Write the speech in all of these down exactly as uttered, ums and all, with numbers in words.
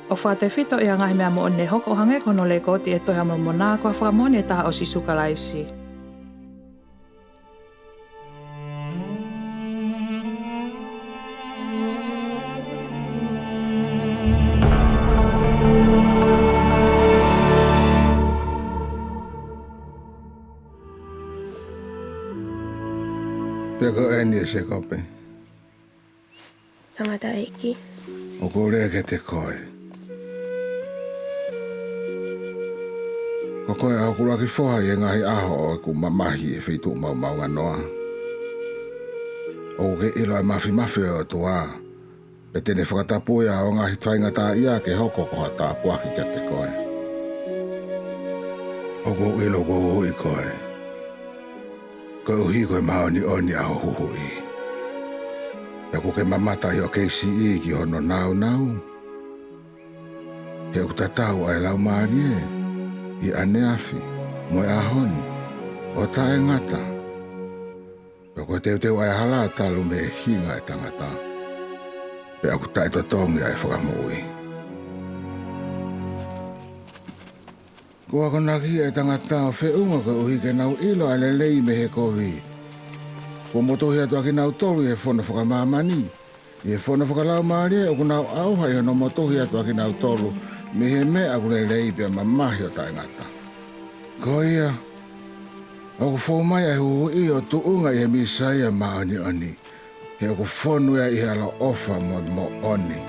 ʻOku fakatefito ʻi he ngaahi meʻa moʻoni ne hoko ʻo hangē ko hono lekooti ʻi he Tohi ʻa Molomoná, ko ha fakamoʻoni ʻe taha ʻo Sīsū Kalaisi. Pea ko eni, ʻe Sēkope. Tangataʻeiki. ʻOku ou lea kiate koe. Ko koe ʻa hoku ʻuluaki foha ʻi he ngaahi ʻaho ʻo ʻeku mamahi ʻi he feituʻu maomaonganoá. ʻOkú ke ʻilo ʻa e māfimafi ʻo e ʻOtuá, pea te ne fakatapui ʻa hoʻo ngaahi faingataʻaʻiá ke hoko ko ha tāpuaki kiate koe. ʻOku ou ʻilo kuó u huhuʻi koe, koeʻuhi ko e māʻoniʻoni ʻa hoʻo huhuʻí. Pea ʻokú ke mamata ʻi hoʻo kei siʻí ki hono nāunaú. He ʻoku tatau ʻa e laumālié ʻi ʻaneafi mo e ʻahó ni ʻo taʻengata. Pea ko e teuteu ʻa e halá talu mei he hinga ʻo e tangatá, pea ʻoku taʻetotongi ʻa e fakamoʻuí. Kuo akonaki ʻa e tangatá ʻo feʻunga koeʻuhi ke nau ʻilo ʻa e lelei mei he koví. Kuo motuhi atu ʻa kinautolu ʻi he fono fakamāmaní; ʻi he fono fakalaumālié ʻoku nau ʻauha ʻi hono motuhi atu ʻa kinautolu mei he meʻa ʻoku lelei pea mamahi ʻo taʻengata. Ko ia, ʻoku fou mai ʻa e huhuʻí ʻo tuʻunga ʻi he Mīsaia Māʻoniʻoní, he ʻoku fonu ia ʻi he ʻaloʻofa mo e moʻoni.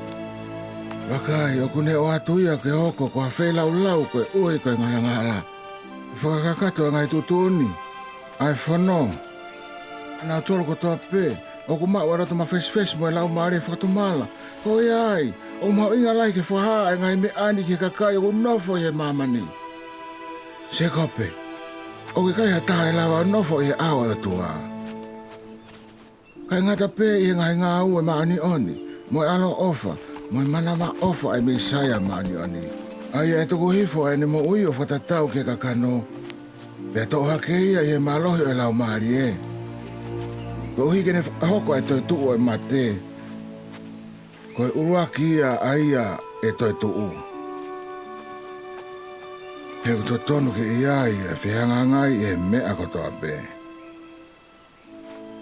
Vakai, ʻokú ne ʻoatu ia ke hoko ko ha feilaulau koeʻuhi ko e ngaahi angahalá, ʻe fakakakato ʻa e ngaahi tuʻutuʻuni ʻa e fonó. ʻA kinautolu kotoa pē ʻoku maʻu ʻa e loto mafesifesi mo e laumālie fakatomala, ko ia ai ʻoku mahuʻinga lahi ke fakahā ʻa e ngaahi meʻá ni ki he kakai ʻoku nofo ʻi he māmaní. Sēkope, ʻoku ʻikai ha taha ʻe lava ʻo nofo ʻi he ʻao ʻo e ʻOtuá. Kae ngata pē ʻi he ngaahi ngāue māʻoniʻoni, mo e ʻaloʻofa, mo e manavaʻofa ʻa e Mīsaia Māʻoniʻoní, ʻa ia ʻe tuku hifo ʻa ʻene moʻuí ʻo fakatatau ki he kakanó, pea toʻo hake ia ʻi he mālohi ʻo e Laumālié, koeʻuhi ke ne fakahoko ʻa e toetuʻu ʻo e maté, ko e ʻuluaki ia ʻa ia ʻe toetuʻú. He ʻoku totonu ke ʻi ai ʻa e fehangahangai ʻi he meʻa kotoa pē.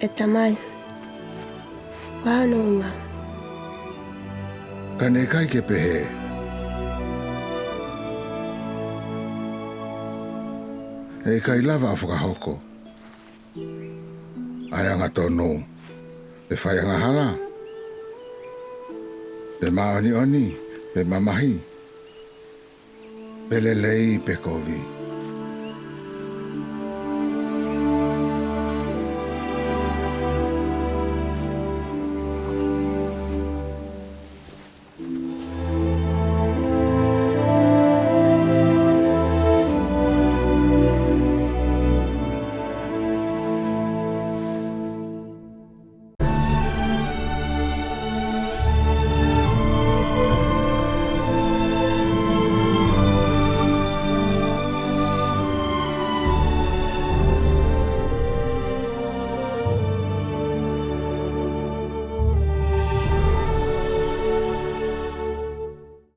ʻE Tamai, ko hono ʻuhinga. Ka ne ʻikai ke pehē, ʻe ʻikai lava ʻo fakahoko ʻa e angatonú, pe fai angahalá, pe māʻoniʻoní, pe mamahí, pe lelei pe kovi,